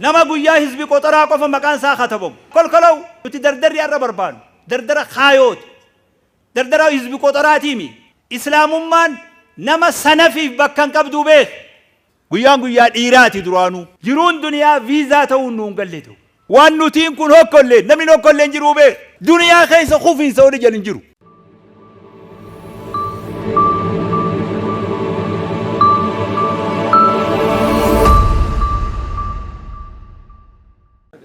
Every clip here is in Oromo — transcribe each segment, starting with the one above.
Nama guyyaa hizbi qoxoraa qofa maqaan isaa katabamu. Kolkolow nuti dardarri har'a barbaannu dardara kaayooti. Dardara hizbi qoxoraatiimi. Islaamummaan nama sanafiif bakka hin qabduu beeki. Guyyaan guyyaa dhiiraati duraanuu. Jiruun duniyaa viizaa ta'uun nuun galletu. Waan nutiin kun hokkolleen namni hin hokkolleen jiruu beeki. Duniyaa keessa kufiinsa wani jedhan hin jiru.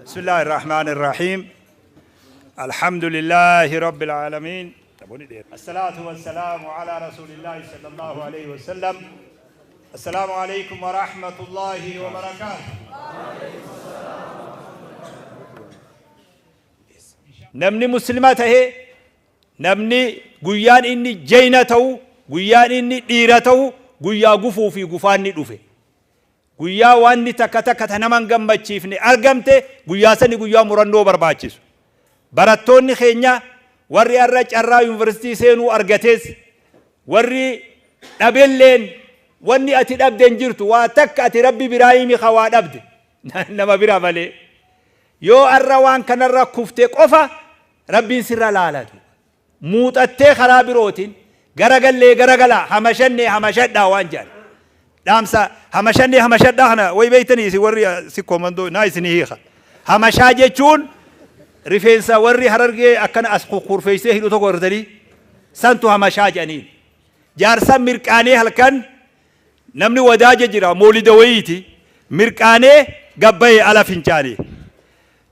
بسم الله الرحمن الرحيم الحمد لله رب العالمين الصلاة والسلام على رسول الله صلى الله عليه وسلم السلام عليكم ورحمة الله وبركاته. Namni muslima tahe, namni guyyaan inni jeyna ta'u, guyyaan inni dhiira ta'u, guyyaa gufuu fi gufaanni dhufe, guyyaa wanni takka takka ta nama hin gammachiifne argamte, guyyaa sani guyyaa murannoo barbaachisu. Barattoonni keenya warri har'a carraa yuunivarsiitii seenuu argates, warri dhabelleen, wanni ati dhabde hin jirtu. Waa takka ati Rabbi biraa himi ka waa dhabde nama bira malee. Yoo har'a waan kanarra kufte qofa Rabbiin sirra laalatu. Muuxattee karaa birootiin garagallee garagalaa, hamashannee hamashadhaa waan jedhan. Dhaamsa hamashannee hamashadhaa kana way beektanii isin warri sikkoo mandoo naa isinii hiika. Hamashaa jechuun rifeensa warri Harargee akkana as kukkurfeessee hidhu tokko gartanii santu hamashaa jedhaniin. Jaarsa mirqaanee halkan namni wadaaja jira, moolida wayiiti, mirqaanee gabbayee ala fincaanee.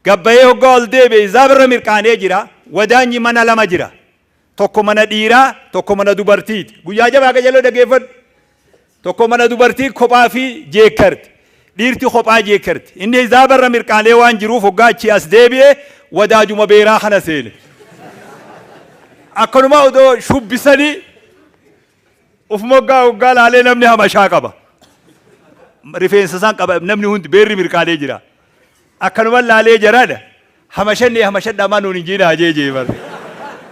Gabbayee hoggaa ol deebi'e zaabirra mirqaanee jira. Wadaanyi mana lama jira. Tokko mana dhiiraa, tokko mana dubartiiti. Guyyaa jabaa qajeeloo dhageeffadhu. Tokko mana dubartii kophaa fi jeekkarti. Dhiirti kophaa jeekkarti. Inni zaabarra mirqaanee waan jiruuf hoggaa achii as deebi'e wadaajuma beeraa kana seene. Akkanuma odoo shubbisanii uf moggaa hoggaa laalee namni hamashaa qaba. Rifeensa isaan qaba namni hundi, beerri mirqaanee jira. Akkanuma laalee jaraadha. Hamashannee hamashadhaa maa nuun hin jiinaa jee jee bar.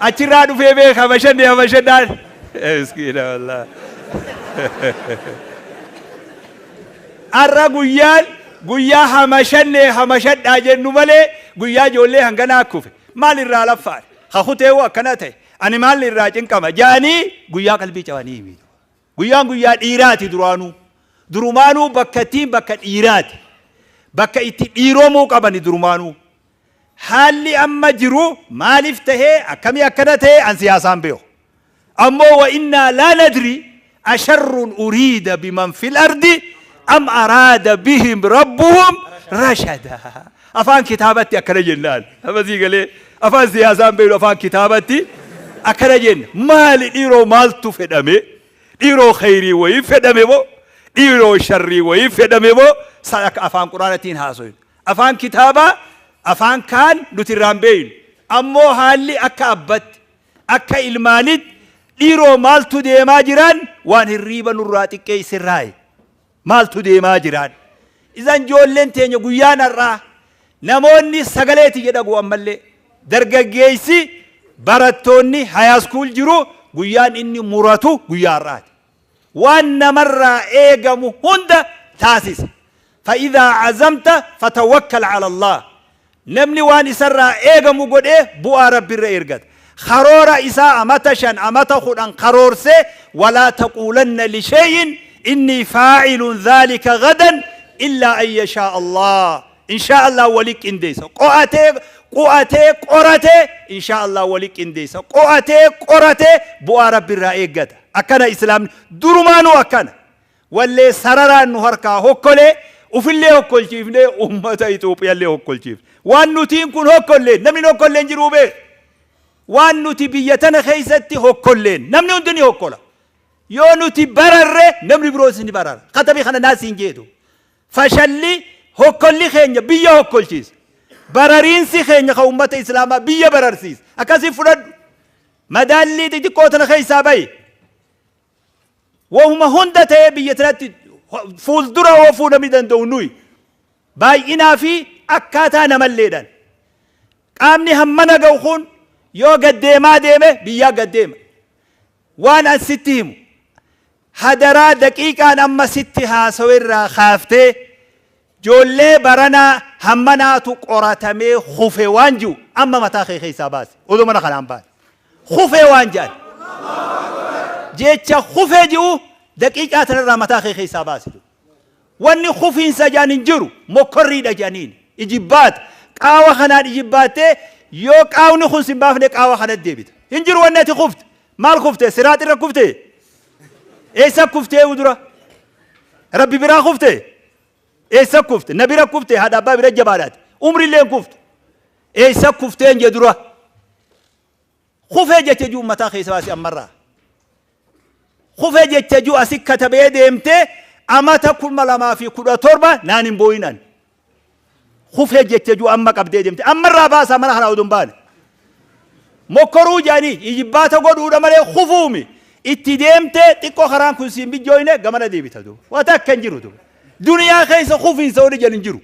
Achirraa dhufee beeka hamashannee hamashadhaan. Miskiina wallaahi. Har'a guyyaan guyyaa hamashannee hamashadhaa jennu malee guyyaa ijoollee hanganaa kufe. Maal irraa laffaadha? Kakuteewoo akkana ta'e. Ani maal irraa cinqama? Ja'anii guyyaa qalbii cabanii himitu. Guyyaan guyyaa dhiiraati duraanuu. Durumaanuu bakka ittiin bakka dhiiraati. Bakka itti dhiiromuu qabani durumaanuu. Haalli amma jiru maaliif tahee, akkamii akkana ta'e, an siyaasaan beeku. Ammoo wa innaa laa nadri asharrun uriida biman fil ardi am araada bihim rabbuhum rashada. Afaan kitaabatti akkana jennaan. Amma sii galee, afaan siyaasaan beeknu, afaan kitaabatti akkana jenna. Maali dhiiroo, maaltu fedhame? Dhiiroo khayrii wayii fedhame moo? Dhiiroo sharrii wayii fedhame moo? San akka afaan Quraanatiin haasoynu. Afaan kitaabaa afaan kaan nuti irraan beeknu. Ammoo haalli akka abbatti, akka ilmaanitti, dhiiroo maaltu deemaa jiraan, waan hirriiba nurraa xiqqeessirraayi. Maaltu deemaa jiraan? Isan ijoolleen teenya guyyaan har'aa namoonni sagaleeti jedhagu, ammallee dargaggeessi, barattoonni high school jiru, guyyaan inni muratu guyyaa har'aati. Waan namarraa eegamu hunda taasisa. فإذا عزمت فتوكل على الله. Namni waan isarraa eegamu godhee bu'aa Rabbirra ergata. Karoora isaa amata 5, amata 10 karoorsee, ولا تقولن لشيء إني فاعل ذلك غدا إلا أن يشاء الله. إن شاء الله wali qindeessa. Qo'atee, qu'atee, qoratee, إن شاء الله wali qindeessa. Qo'atee, qoratee bu'aa Rabbirraa eeggata. Akkana Islaamni durumaanuu akkana. Wallee sararaan nu harkaa hokkolee, ufillee hokkolchiifnee, ummata Itoophiyaallee hokkolchiifne. Waan nutiin kun hokkolleen namni hokkolleen jiruu beeku. Waan nuti biyya tana keessatti hokkolleen namni hundi ni hokkola. Yoo nuti bararre namni biroos ni barara. Katabii kana naas hin jeetu. Fashalli hokkolli keenya biyya hokkolchiisa. Barariinsi keenya kan ummata Islaamaa biyya bararsiisa. Akkasii fudhadhu. Madaallii xixiqqoo tana keessaa bahi. Wahuma hunda ta'ee biyya tanatti fuuldura oofuu namni danda'u nuyi. Baay'inaa fi akkaataa namalleedhaan. Qaamni hammana ga'u kun yoo gad deemaa deeme biyyaa gad deema. Waan an sitti himu, hadaraa, daqiiqaan amma sitti haasawe irraa kaaftee Joollee baranaa hammanaatu qoratamee kufe waan jiru amma mataa kee keessaa baase. Odoo mana kanaan baane. Kufee waan jedhan. Jecha kufee jiru daqiiqaa tanarraa mataa kee keessaa baase. Wanni kufiinsa jedhan hin jiru, mokkorriidha jedhaniin. Ijibbaata. Qaawa kanaan ijibbaattee yoo qaawni kun sin baafne qaawa kanatti deebita. Hin jiru wanni ati kufte. Maal kufte? Siraax irra kufte? Eessa kuftee dura? Rabbi biraa kufte? Eessa kufte? Na bira kufte? Haadha abbaa bira jabaadhaati. Umrillee hin kuftu. Eessa kufteen je dura? Kufee jecha jiru mataa keessa baasi ammarraa. Kufee jecha jiru asi katabee deemtee amata 2017 naan hin boo'inan. Kufee jecha jiru amma qabdee deemte. Ammarraa baasaa mana kanaa oduu hin baane. Mokkoruu jedhanii ijibbaata godhuudha malee kufuumi. Itti deemtee xiqqoo karaan kun siin bijjooyne gamana deebita duuba. Waa takka hin jiru duuba. Duniyaa keessa kufiinsa wani jedhan hin jiru.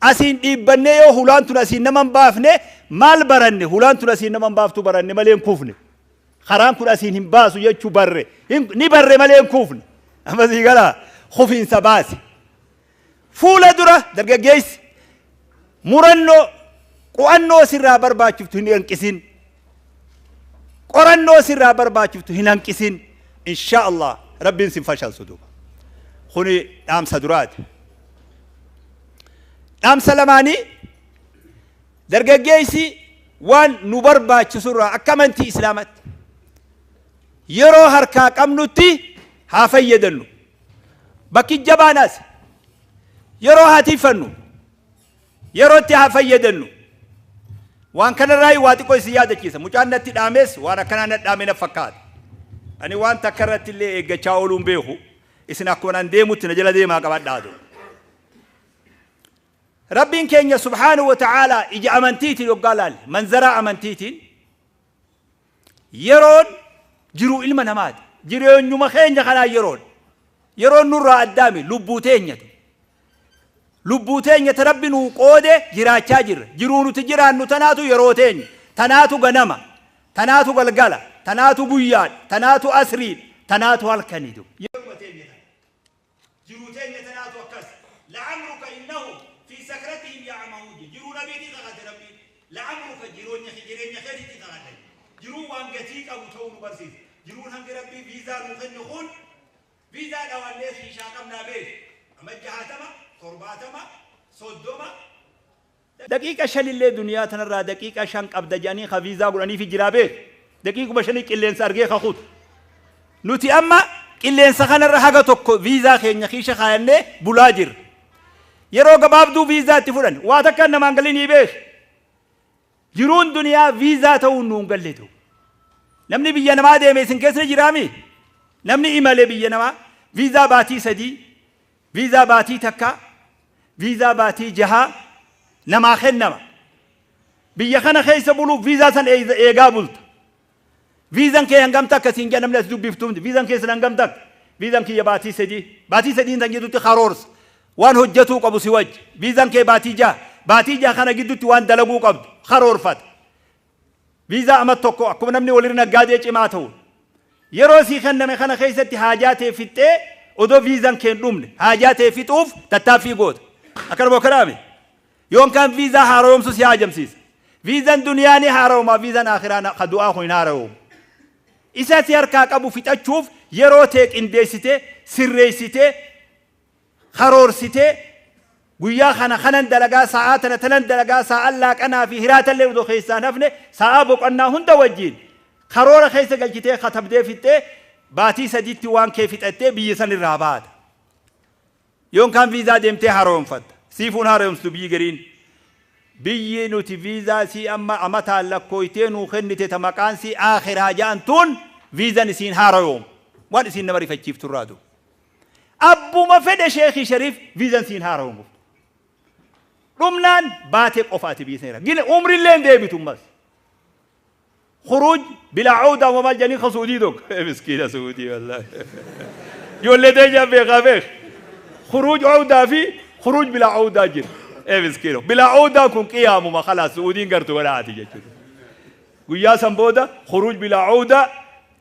Asiin dhiibbannee yoo hulaan tun asiin nama hin baafne maal baranne? Hulaan tun asiin nama hin baaftu baranne malee hin kufne. Karaan kun asiin hin baasu jechuu barre. Ni barre malee hin kufne. Amma sii galaa kufiinsa baase. Fuula dura dargaggeessi murannoo qu'annoo sirraa barbaachiftu hin hanqisin. Qorannoo sirraa barbaachiftu hin hanqisin. Insha Allah Rabbiin sin fashalsu duuba. Kuni dhaamsa duraati. Dhaamsa lamaanii, dargaggeessi waan nu barbaachisurraa akka amantii Islaamatti yeroo harkaa qabnutti haa fayyadannu. Bakki jabaan as yeroo haa tiifannu, yerootti haa fayyadannu. Waan kanarraa waa xiqqoo isin yaadachiisa. Mucaan natti dhaames waan akkanaa na dhaame na fakkaata. Ani waan takka irratti illee eeggachaa ooluun beeku. Isin akkuma nan deemutti na jala deemaa qabadhaa ta'u. Rabbiin keenya subhaanahu wa ta'aalaa ija amantiitiin yoggaa laalle, manzaraa amantiitiin, yeroon jiruu ilma namaati. Jireenyuma keenya kanaa yeroon. Yeroon nurraa addaami lubbuu teenyatu. Lubbuu teenya ta Rabbi nuu qoode jiraachaa jirra. Jiruu nuti jiraannu tanaatu yeroo teenya. Tanaatu ganama. Tanaatu galgala. Tanaatu guyyaadha. Tanaatu asriidha. Tanaatu halkani. Yeruma teenya tana. Jiruu teenya tanaatu akkas. La'amruka innahum fi sakratihim ya'mahuun je. Jiruu nabiitii kakate Rabbiin. La'amruka jiroenya jireenya keetitti kakadha je. Jiruun waan gatii qabu ta'uu nu barsiisa. Jiruun hangi Rabbii viizaa nuu kenne kun viizaa dhawannee kiishaa qabnaa beeki. Amma 60, 70, 30, Daqiiqa shanillee duniyaa tanarraa daqiiqa 5 qabda jedhanii ka viizaa godhaniifi jiraa beeki. Daqiiquma shanii qilleensa argee ka kutu. Nuti amma qilleensa kanarra haga tokko viizaa keenya kiisha kaayannee bulaa jirra. Yeroo gabaabduu viizaa itti fudhan. Waa takka namaan galinii beeki. Jiruun duniyaa viizaa ta'uun nuun galletu. Namni biyya namaa deeme isin keessa ni jiraami? Namni imale biyya namaa viizaa baatii 3, viizaa baatii takkaa, viizaa baatii jahaa namaa kennama. Biyya kana keessa buluuf viizaa san eegaa bulta. Viizaan kee hangam takka siin jedha namni as dubbiftu hundi. Viizaan keessan hangam takka? Viizaan kiyya baatii 3. Baatii sadiin san gidduutti karoorsa. Waan hojjetuu qabu si wajji. Viizaan kee baatii 6. Baatii 6 kana gidduutti waan dalaguu qabdu karoorfata. Viizaa ama tokko akkuma namni walirra naggaadee cimaa ta'u. Yeroo sii kenname kana keessatti haajaa tee fixxee odoo viizaan kee hin dhumne haajaa tee fixuuf tattaaffii goota. Akkanuma kanaami. Yoonkaan viizaa haaromsu si haajamsiisa. Viizaan duniyaa ni haaroma, viizaan akhiraa ka du'aa kun hin haarawomu. Isa si harkaa qabu fixachuuf yeroo tee qindeessitee, sirreessitee, karoorsitee, guyyaa kana kanan dalagaa, sa'aa tana tanan dalagaa, sa'aan laaqanaa fi hiraatallee odoo keessaa hin hafne, sa'aa boqonnaa hunda wajjiin karoora keessa galchitee katabdee fixxee baatii sadiitti waan kee fixattee biyya san irraa baata. Yoonkaan viizaa deemtee haaromfatta. Siifuun haaromsitu biyyi gariin. Biyyi nuti viizaa isii amma amataan lakkooytee nuu kennite ta maqaan isii aakhiraa ja'an tun viizan isiin haarayoomu. Waan isiin nama rifachiiftu irraa duuba. Abbuma fedhe sheekii shariif viizan siin haarayoomu. Dhumnaan baatee qofa ati biyya seera. Gina umrillee hin deebitu ammas. Khuruuj bilaa awdaa wa maal jedhanii ka Suudii tokko. Miskiina Suudii wallaahi. Ijoollee teenyaa beekaa beek. Khuruuj awdaa fi khuruuj bilaa awdaa jira. Miskiina. Bilaa awdaa kun qiyaamuma khalaas Suudiin gartu godhaati jechuudha. Guyyaa san booda khuruuj bilaa awdaa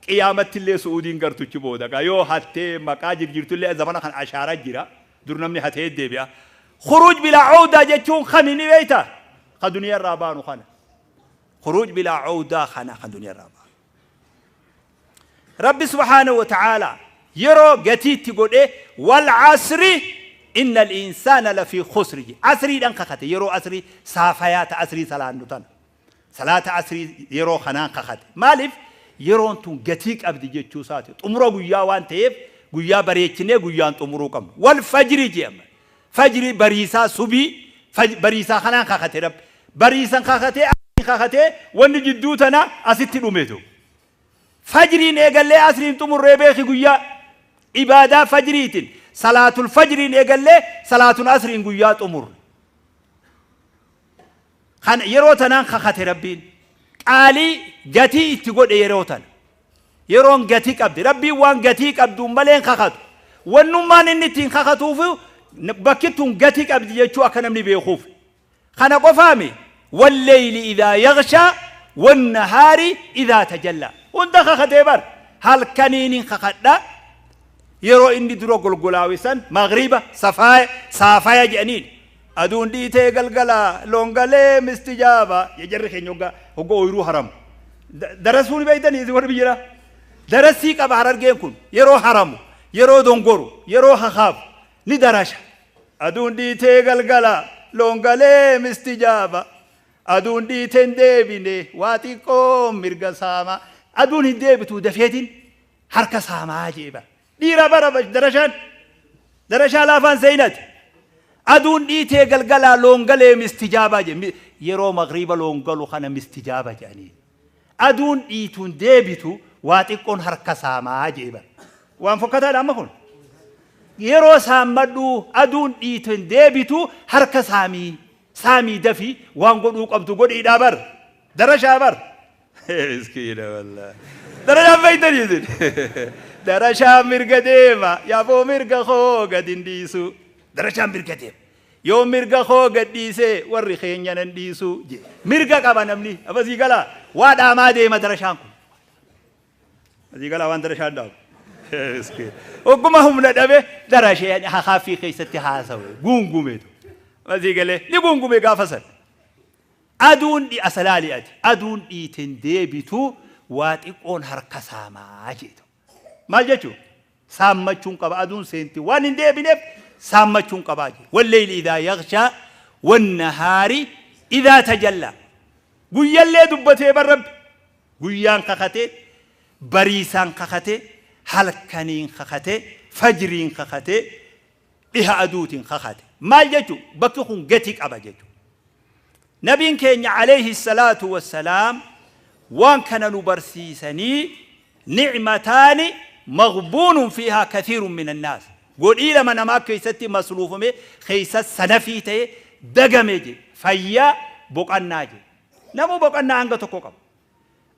qiyaamatti illee Suudiin gartuchi booda. Yoo hattee maqaa jirjiirtu illee zamana kan ashaaraa jira. Dur namni hatee deebi'a. Khuruuj bilaa cawdaa jechuun kami ni beeyta? Ka duniyaa irraa baanu kana. Khuruuj bilaa cawdaa kana kan duniyaa irraa baanu. Rabbi subhaanahu wa ta'aalaa yeroo gatiitti godhee wal asri inna al-insaana lafii khusri jedhe. Asriidhaan kakate yeroo asrii saafayaa ta asrii salaannu tana. Salaata asrii yeroo kanaan kakate. Maaliif? Yeroon tun gatii qabdi jechuu isaati. Xumura guyyaa waan ta'eef guyyaa bareechinee guyyaan xumuruu qabnu. Wal fajri jedhama. Fajri bariisaa subii bariisaa kanaan kakate Rabbi. Bariisan kakatee asriin kakatee wanni jidduu tana asitti dhumetu. Fajriin eegallee asriin xumurree beeki guyyaa. Ibaadaa fajriitiin salaatul fajriin eegallee salaatul asriin guyyaa xumurre. Kana yeroo tanaan kakate Rabbiin. Qaalii gatii itti godhe yeroo tana. Yeroon gatii qabdi. Rabbiin waan gatii qabduun malee hin kakatu. Wannummaan inni ittiin kakatuuf bakki tun gatii qabdi jechuu akka namni beekuuf. Kana qofaami walleyli idaa yaghshaa wannahaari idaa tajallaa. Hunda kakatee bar halkaniin hin kakadha. Yeroo inni dura golgolaawe san maghriba safaaya saafaya jedhaniin. Aduun dhiitee galgala loon galee mistijaaba jarri keenya hoggaa hogga ooyiruu haramu. Darasuu ni beektanii isin warri biyya darasii qaba Harargeen kun yeroo haramu yeroo dongoru yeroo hakaafu ni darasha. Aduun dhiitee galgala loon galee mistijaaba. Aduun dhiitee hin deebine waa xiqqoo mirga saama. Aduun hin deebitu dafeetiin harka saamaa jee bara. Dhiira bara darashaan darashaa laafaan seenati. Aduun dhiitee galgalaa loon galee mistijaabaa jee yeroo magriiba loon galu kana mistijaaba jedhanii. Aduun dhiituun deebitu waa xiqqoon harka saamaa jee bara. Waan fokkataadha amma kun. Yeroo saammadhu aduun dhiituun deebitu harka saamii saamii dafii waan godhuu qabdu godhiidhaa bar. Darashaa bar. Miskiina wallaahi. Darashaan fayyidanii isin. Darashaan mirga deema yaaboo mirga koo gad hin dhiisu. Darashaan mirga deema. Yoo mirga koo gad dhiisee warri keenya nan dhiisu. Mirga qaba namni. Abasii galaa waa dhaamaa deema darashaan kun. Asii galaa waan darashaan dhaamu. Ogguma humna dhabe darashee hakaaffii keessatti haasawe guungumeetu. Asii galee ni guungume gaafa san. Aduun dhi asalaali ati aduun dhiiteen deebitu waa xiqqoon harka saamaa jeetu. Maal jechuun? Saammachuun qaba aduun seenti waan hin deebineef saammachuun qabaa jee. Walleyli idaa yaghshaa wannahaari idaa tajallaa. Guyyallee dubbatee bar Rabbi. Guyyaan kakatee, bariisaan kakatee, halkaniin kakatee, fajriin kakatee, dhiha aduutiin kakate. Maal jechuun? Bakki kun gati qaba jechuudha. Nabiin keenya alayhi salaatu wassalaam waan kana nu barsiisanii ni'mataani maghbuunun fiihaa kathiirun minan naas. Godhii lama namaa keessatti masluufame keessa sanafii ta'e dagame jedhe. Fayyaa boqannaa jedhe. Namuu boqannaa hanga tokko qaba.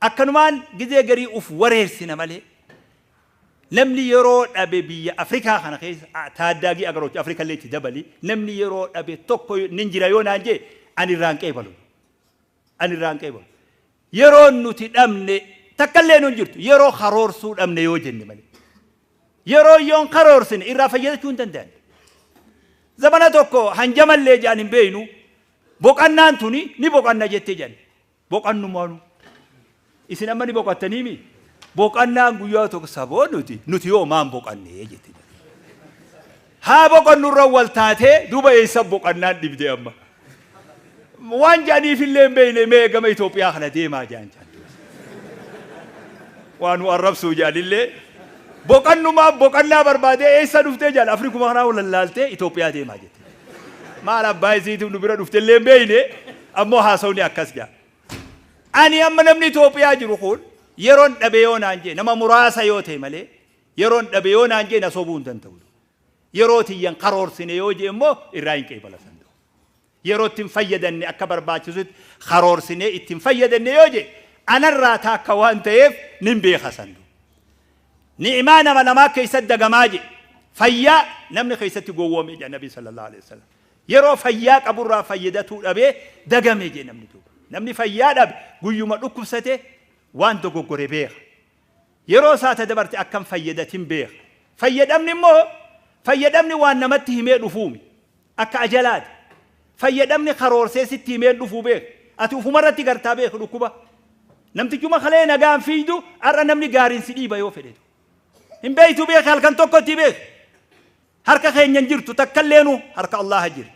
Akkanumaan gizee garii uf wareersina malee namni yeroo dhabe biyya Afrikaa kana keessa taaddaagii agaroochi Afrika illee itti dabali namni yeroo dhabe tokko nin jira yoo naan jee ani irraan qeebalu. Ani irraan qeebalu. Yeroo nuti dhabne takka illee nun jirtu yeroo karoorsuu dhabne yoo jenne malee. Yeroo yoon karoorsine irraa fayyadachuu hin danda'an. Zamana tokko hanjamallee jedhan hin beeynu boqannaan tuni ni boqanna jettee jedhan. Boqannumaanu. Isin amma ni boqottaniimi? Boqannaan guyyaa tokko saboo nuti yoo maan boqannee jette. Haa boqannu irra wal taatee duuba eessa boqannaan dhibde amma. Waan jedhaniif illee hin beekne mee gama Itoophiyaa kana deemaa jedhan jedhan. Waan nu arrabsuu jedhanillee boqannumaa boqannaa barbaadee eessa dhuftee jedhan Afrikuma kanaa wallaaltee Itoophiyaa deemaa jette. Maal abbaa isiitiif nu bira dhufte illee hin beekne ammoo haasawni akkas jedha. Ani amma namni Itoophiyaa jiru kun yeroon dhabe yoo naan jee nama muraasa yoo ta'e malee yeroon dhabe yoo naan jee na sobuu hin danda'u. Yeroo tiyyan karoorsine yoo jee immoo irraa hin qeebala danda'u. Yeroo ittiin fayyadanne akka barbaachisutti karoorsinee ittiin fayyadanne yoo jee anarraa taakka waan ta'eef nin beeka sandu. Ni'imaa nama namaa keessatti dagamaa jee fayyaa namni keessatti gowwoome jedha Nabi sallallahu alaihi wasallam. Yeroo fayyaa qaburraa fayyadatuu dhabee dagame jee namni duuba. Namni fayyaa dhabe guyyuma dhukkubsate waan dogoggore beeka. Yeroo isaa ta dabarte akkam fayyadatin beeka. Fayyadamni immoo fayyadamni waan namatti himee dhufuumi. Akka ajalaati. Fayyadamni karoorsee sitti himeen dhufuu beek. Ati ufumarratti gartaa beek dhukkuba. Namtichuma kalee nagaan fiigdu har'a namni gaariin si dhiiba yoo fedhetu. Hin beeytu beek, halkan tokkotti beek. Harka keenya hin jirtu, takkalleenu harka Allaha jirti.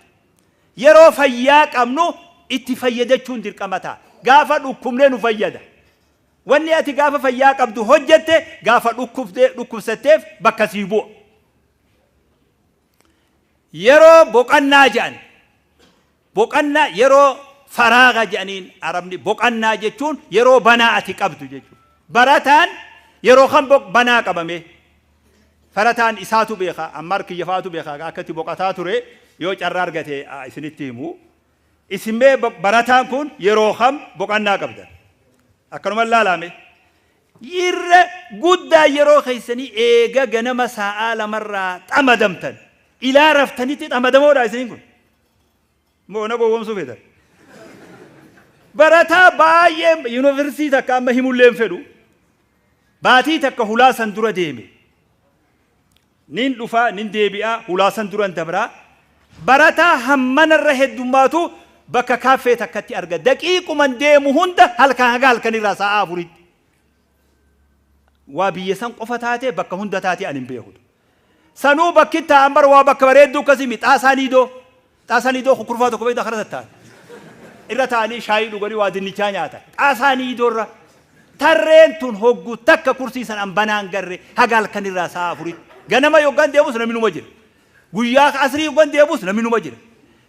Yeroo fayyaa qabnu itti fayyadachuun dirqama ta'a. Gaafa dhukkubnee nu fayyada. Wanni ati gaafa fayyaa qabdu hojjette gaafa dhukkubsatteef bakka sii bu'a. Yeroo boqannaa jedhan, boqannaa yeroo faraaga jedhaniin Arabni, boqannaa jechuun yeroo banaa ati qabdu jechuudha. Barataan yeroo kan banaa qabame, barataan isaatu beeka, Ammaar kiyyafaatu beeka akka itti boqataa ture yoo carraa argate isinitti himu. Isin mee barataan kun yeroo kam boqannaa qabdan? Akkanuma ilaalame. Irra guddaa yeroo keessanii eega ganama sa'aa 2rraa xamadamtan. Ilaa raftanitti xamadamoodha isiniin kun. Moo na gowwoomsuu feetan? Barataa baay'ee yuunivarsiitii takka amma himullee hin fedhu. Baatii takka hulaa san dura deeme. Nin dhufaa, nin deebi'aa, hulaa san duran dabraa. Barataa hammanarra heddummaatu bakka kaaffee takkatti arga. Daqiiquman deemu hunda halkan haga halkanirraa sa'aa 4tti. Waa biyya san qofa taate, bakka hunda taate ani hin beeku. Sanuu bakki taa'an bara waa bakka bareedduu akkasii mi xaasaa niidoo. Xaasaa niidoo kukurfaa tokko beektaa kana tattaa'an. Irra taa'anii shaayii dhuganii waa dinnichaa nyaatan. Xaasaa niidoorra. Tarreen tun hoggu takka kursii san an banaan garre haga halkanirraa sa'a 4tti. Ganama yoggaan deemus namni numa jira. Guyyaa asrii yoggaan deemus namni numa jira.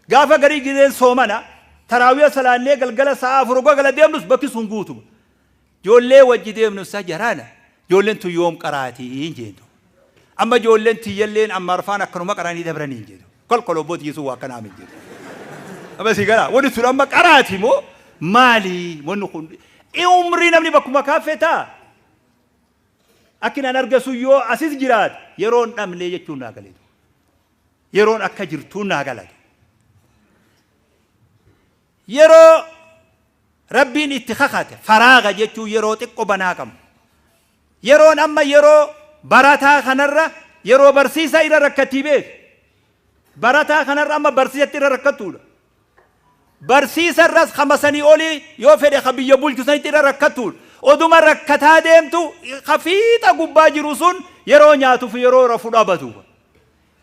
Gaafa garii gizeen soomana taraawiya salaannee galgala sa'a 4 hoggaa gala deemnus bakki sun guutuma. Ijoollee wajji deemnu sa jaraana, ijoolleen tun yoom qaraatii hin jeentu. Amma ijoolleen tiyyalleen amma arfaan akkanuma qaranii dabranii hin jeetu. Kolkoloo abboo tiyyisuu waa akkanaa hin jeetu. Amma si gara wanni tun amma qaraati moo maali wanni kun? Umrii namni bakkuma kaaffee ta'a. Akki naan argasu yoo asis jiraate yeroon dhabnee jechuun naa galeetu. Yeroon akka jirtuun naa galatu. Yeroo Rabbiin itti kakate, faraaga jechuun yeroo xiqqo banaa qabnu. Yeroon amma yeroo barataa kanarra yeroo barsiisaa irra rakkattii beeki. Barataa kanarra amma barsiisatti irra rakkattuudha. Barsiisa irras kama sanii olii yoo fedhe ka biyya bulchu sanitti irra rakkattuudha. Oduma rakkataa deemtu ka fiixa gubbaa jiru sun yeroo nyaatuuf yeroo rafu dhabatu.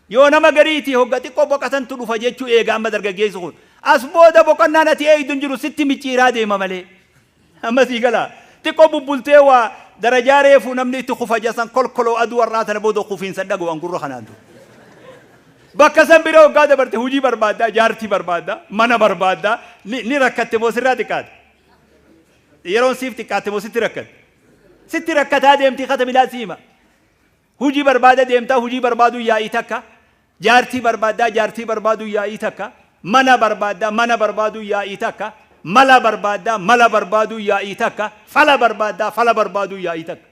Yoo nama gariitii hogga xiqqoo boqatantu dhufa jechuu eega amma dargaggeessi kun. As booda boqonnaan ati eeydu hin jiru, sitti micciiraa deema malee. Amma sii galaa? Xiqqoo bubbultee waa darajaa reefuu namni itti kufa jasan kolkoloo aduu har'aa tana booda kufiinsa hin dhaga'u an gurra kanaan dura. Bakka san bira hoggaa dabarte hujii barbaaddaa, jaartii barbaaddaa, mana barbaaddaa, ni rakkatte moo sirraa xiqqaate? Yeroon siif xiqqaatte moo sitti rakkatte? Sitti rakkataa deemtii kata bilaa si hima. Hujii barbaada deemtaa, hujii barbaaduu yaa'ii takka, jaartii barbaaddaa, jaartii barbaaduu yaa'ii takka, mana barbaaddaa, mana barbaaduu yaa'ii takka, mala barbaaddaa, mala barbaaduu yaa'ii takka, fala barbaaddaa, fala barbaaduu yaa'ii takka.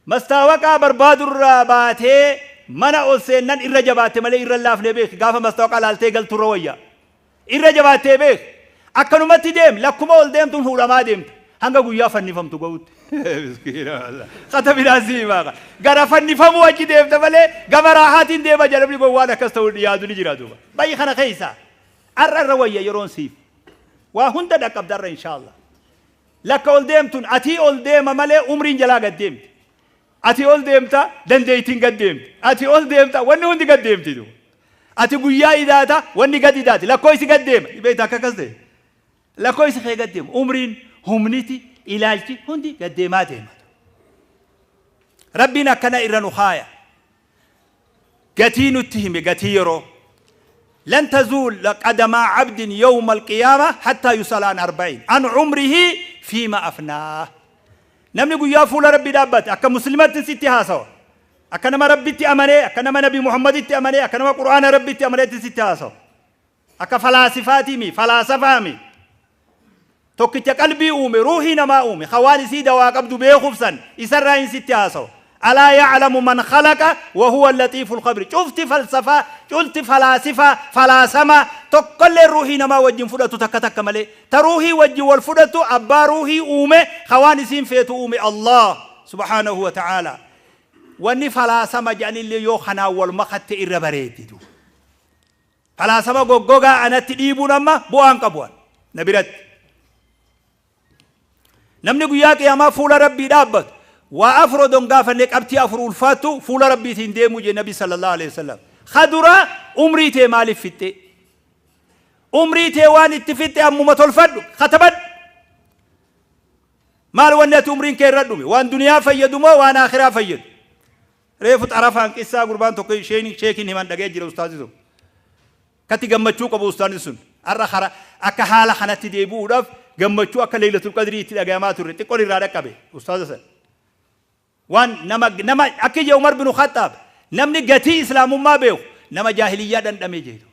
Mastaawaqaa barbaadurraa baatee mana ol seennan irra jabaatte malee irra hin laafne beeki, gaafa mastaawaqaa laaltee galturra wayya. Irra jabaattee beeki. Akkanumatti deem, lakkuma ol deemtuun fuudhamaa deemta. Hanga guyyaa fannifamtu ga'utti. Miskiina wallah. Kata biraa si himaa. Gara fannifamuu achi deemta malee gama raahaatiin deema jedhamni gowwaan akkas ta'uu yaadu ni jira duuba. Bayi kana keessa. Har'a irra wayya yeroon siif. Waa hunda dhaqqabda har'a inshaallah. Lakka ol deemtuun atii ol deema malee umriin jalaa gad deemti. Ati ol deemta, dandeettiin gad deemti. Ati ol deemta, wanni hundi gad deemti duuba. Ati guyyaa idaata, wanni gad idaati. Lakkoofsi gad deema. Beektaa akka akkas ta'e? Lakkoofsi kee gad deema. Umriin, humniti, ilaalchi hundi gad deemaa deema. Rabbiin akkana irra nu kaaya. Gatii nutti hime, gatii yeroo. Lan tazuul qadamaa abdin yawma alqiyaama hattaa yusala an arba'in an umrihi fiima afnaa. Namni guyyaa fuula Rabbii dhaabbate, akka muslimatti sitti haasawa. Akka nama Rabbitti amanee, akka nama Nabi Muhammaditti amanee, akka nama Qur'aana Rabbitti amaneetti sitti haasawa. Akka falaasifaatii mi, falaasafaa mi. Tokkicha qalbii uume, ruuhii namaa uume, ka waan isii dawaa qabdu beekuuf san isarraa hin sitti haasawa. Alaa ya'lamu man khalaqa wa huwa al-latiiful khabiir. Cufti falsafaa, cufti falaasifaa, falaasamaa tokkolleen ruuhii namaa wajjin fudhatu takka takka malee. Ta ruuhii wajjin wal fudhattu abbaa ruuhii uume, ka waan isiin feetu uume, Allah subhaanahu wa ta'aalaa. Wanni falaasama jedhanillee yoo kanaan wal makatte irra bareeddi duuba. Falaasama goggogaa anatti dhiibuun amma bu'aan qabu na biratti. Namni guyyaa qiyaamaa fuula Rabbii dhaabbatu waa afur odon gaafanne, qabxii afur ulfaattu fuula Rabbiitiin deemuu jee Nabi sallallahu alaihi wasallam. Kadura umrii tee maaliif fixxe? Umrii tee waan itti fixxe ammuma tolfadhu, katabadhu. Maal wanni ati umriin kee irra dhume? Waan duniyaa fayyadu moo waan akhiraa fayyadu? Reefu xarafaan qissaa gurbaan tokko isheen sheekiin himan dhagee jira, ustaazi tokko. Katti gammachuu qabu ustaazni sun. Har'a kara akka haala kanatti deebi'uudhaaf gammachuu akka Leeylatul Qadrii itti dhagayamaa turre xiqqoon irraa dhaqqabe ustaaza san. Waan nama akka ija Umar bin Khattaab, namni gatii islaamummaa beeku nama jaahiliyyaa dhandhame jedhu.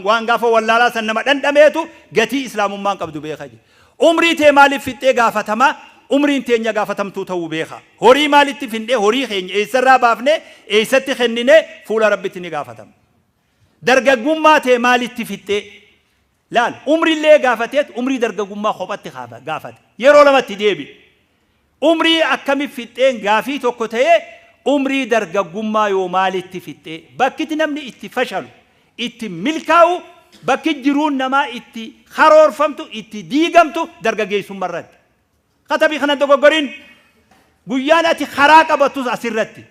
Waan gaafa wallaalaa san nama dhandhameetu gatii islaamummaan qabdu beeka jedhu. Umrii tee maaliif fixxee gaafatamaa? Umriin teenya gaafatamtuu ta'uu beeka. Horii maalitti findhee, horii keenya eessarraa baafnee eessatti kenninee fuula Rabbitti ni gaafatama. Dargaggummaa tee maalitti fixxee? Laal, umrillee gaafateet umrii dargaggummaa kophatti gaafate. Yeroo lamatti deebi. Umrii akkami fixxeen gaafii tokko ta'ee, umrii dargaggummaa yoo maalitti fixxee? Bakkitti namni itti fashalu, itti milkaa'u, bakki jiruun namaa itti karoorfamtu, itti diigamtu dargaggeessummaa irratti. Katabii kana dogoggorin, guyyaan ati karaa qabattus asirratti.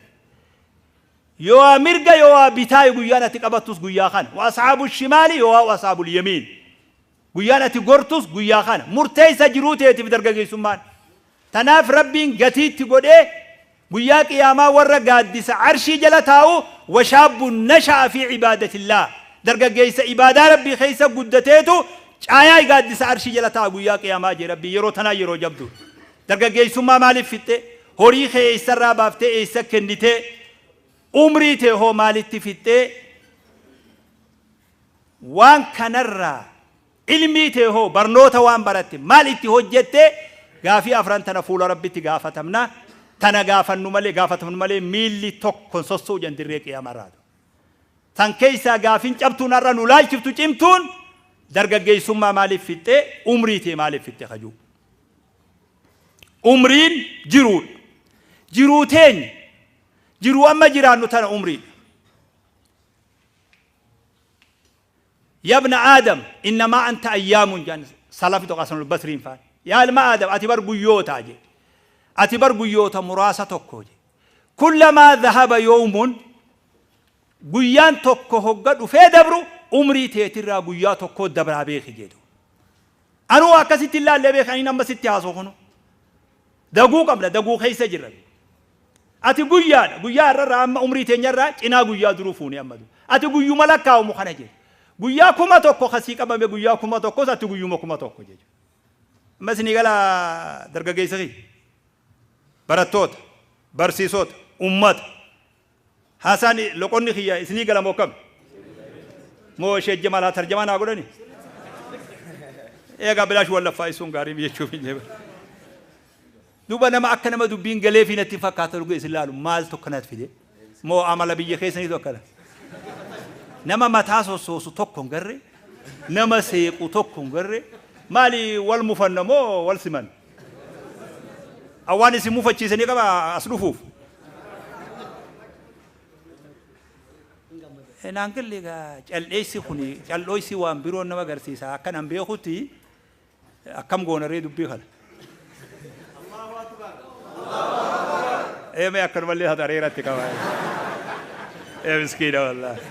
Yoo mirga yoo bitaa, guyyaan ati qabattus guyyaa kana. Wa asxaabu shimaali yoo wa asxaabul yamiin. Guyyaan ati gortus guyyaa kana. Murteessa jiruu teetiif dargaggeessummaan. Tanaaf Rabbiin gatiitti godhee guyyaa qiyaamaa warra gaaddisa arshii jala taa'u washaabbu nasha'a fi cibaadatillah. Dargaggeessa ibaadaa Rabbii keessa guddateetu caayaa gaaddisa arshii jala taa'a guyyaa qiyaamaa jee Rabbii. Yeroo tanaa yeroo jabdu. Dargaggeessummaa maaliif fixxe? Horii kee eessarraa baaftee eessa kennitee? Umrii tee hoo maalitti fixxee? Waan kanarraa ilmii tee hoo, barnoota waan baratte maal itti hojjette? Gaafii afran tana fuula Rabbitti gaafatamna. Tana gaafannu malee, gaafatamnu malee, miilli tokko sossoo jan dirree qiyaamarraa. Tan keessaa gaafiin cabtuun har'a nu laalchiftu cimtuun dargaggeessummaa maaliif fixxee, umrii tee maaliif fixxe kajuu. Umriin jiruudha. Jiruu teenya, jiruu amma jiraannu tana umriidha. Yabna Aadam innamaa anta ayyaamun jaan salafi tokko, Hasanul Basriin faan. Yaa ilma Aadam, ati bar guyyootaa jee. Ati bar guyyoota muraasa tokko jee. Kullamaa dhahaba yawmun, guyyaan tokko hogga dhufee dabru, umrii teetirraa guyyaa tokkoo dabraa beeki jedhu. Anuu akkasitti ilaallee beeki, ani amma sitti haasoo kunu. Daguu qabna, daguu keessa jirra. Ati guyyaadha, guyyaa har'arraa amma umrii teenyarraa cinaa guyyaa duruu fuunee amma. Ati guyyuma lakkaa'umu kana jedhu. Guyyaa 1000 kasii qabame, guyyaa 1000s ati guyyuma 1000 jechuudha. Amma isinii gala dargaggeessa kiyya. Barattoota, barsiisota, ummata. Haasaan loqonni kiyya isinii gala moo akkam? Moo ishee jamaal haa tarjamaa naa godhani? Eegaa bilaash wallaffaa isuun gaarii jechuuf hin jedhu. Duuba nama akka nama dubbiin galee fi natti fakkaata dhuge isin laalu maaltu akkanatti fide? Moo amala biyya keessaniitu akkana? Nama mataa sossoosu tokko hin garre, nama seequ tokko hin garre, maali, wal mufanna moo wal siman? Awwaan isin mufachiisanii qaba as dhufuuf. Naan galle egaa, cal'eessi kun cal'ooysi waan biroon nama agarsiisa akkan an beekutti. Akkam goona ree dubbii kana? Eemee akkanumallee hatareeratti qaba. Ee miskiina wallaahi.